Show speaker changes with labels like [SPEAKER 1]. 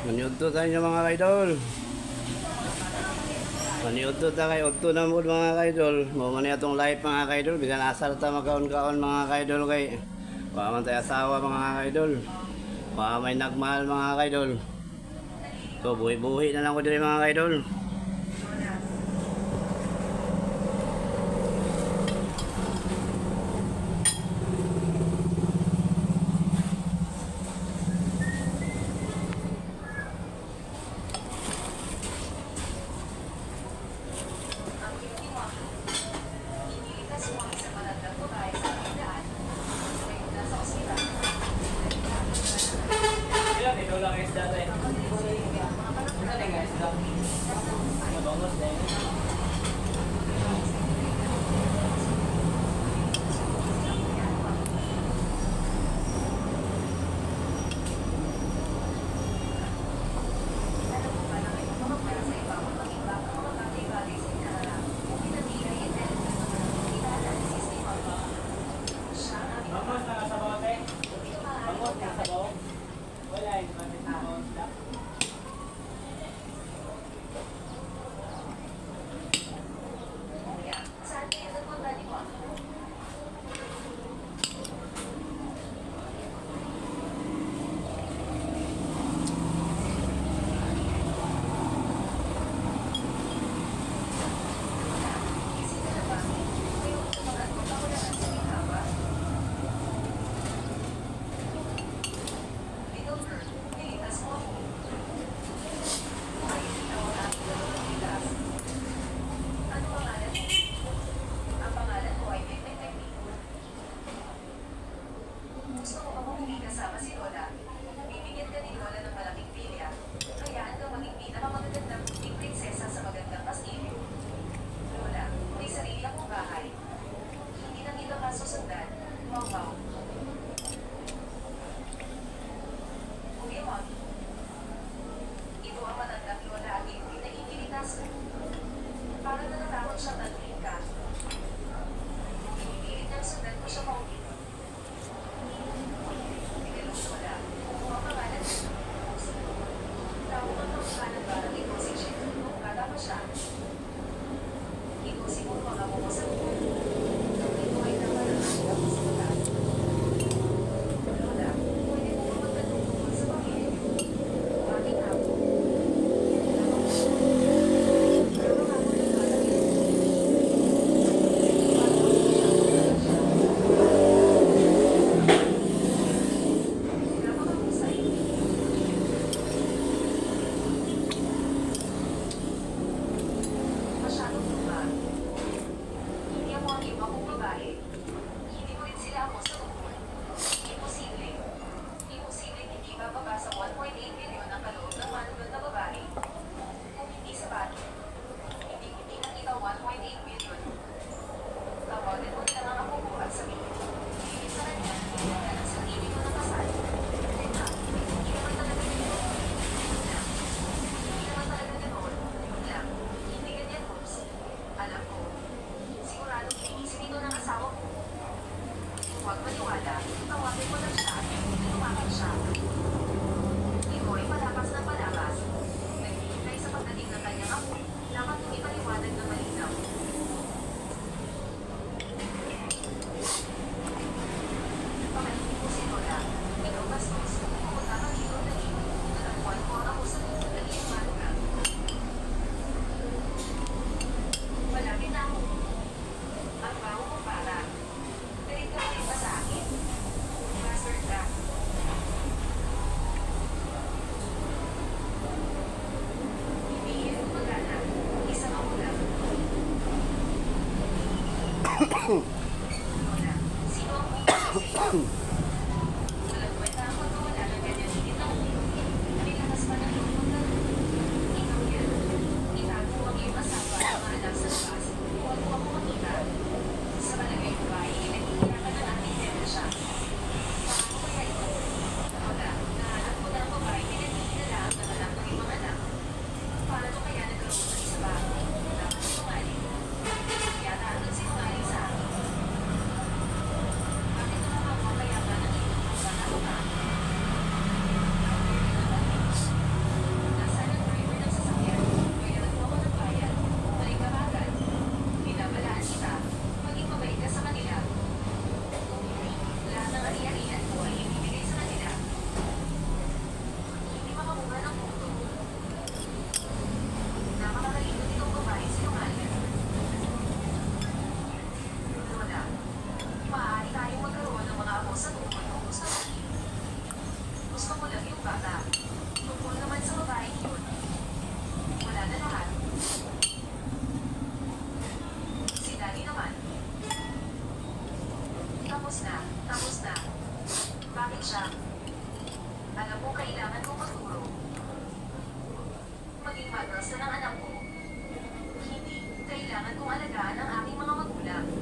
[SPEAKER 1] Maniudto tayo mga kaidol. Maniudto ta kay udto na mo, mga kaidol. Mao man atong life, mga kaidol. Bisan asar ta magkaon-kaon, mga kaidol, kay wa man tay asawa, mga kaidol. Wa may nagmahal, mga kaidol. So buhi-buhi na lang ko diri, mga kaidol.
[SPEAKER 2] Ilan ito lang isda tayo? Ano na nga isda? Mabangos na yun. Bangos na kasabaw tayo? Bangos na kasabaw? Wala, hindi ba may tao isda?
[SPEAKER 3] Saan kayo nagpunta ni Juan? Isip ka na ba? May utumangan ko kakulangan sa ginhawa? Little girl, nilitas mo ako. Ay, ikaw ang aking dalawang litas. Ano pangalan mo? Ang pangalan ko ay Mehmet Teknik. Gusto ko bang hindi kasama si Lola? Bibigyan ka ni Lola ng malaking pilya. Hayaan ka maging pinakamagandang puting prinsesa sa magandang kastilyo. Lola, may sarili akong bahay. Hindi na kita masusundan. Wow, wow. Kuya Mommy, ito ang matandang Lola at hindi na ipilitas. Parang natatakot siyang talunin ka. Pinipilit niyang sundan ko siya pauwi. Hello, Lola. Oo, ang pangalan ko. Tawag ang kamukha ng batang ito si Chef nung bata pa siya. Ito siguro ang amo ko sa buhay. Ito ay naman ang aking amo sa mata. Lola, pwede po ba magtanong tungkol sa pamilya niyo? Aking amo. Yan lamang po. Pero ang amo ng batang ito. bata. Tungkol naman sa babaeng yun. Wala na lahat. Si Daddy naman. Tapos na, tapos na. Bakit siya? Alam mo, kailangan kong magturo. Maging madrasa ng anak ko. Hindi, kailangan kong alagaan ang aking mga magulang.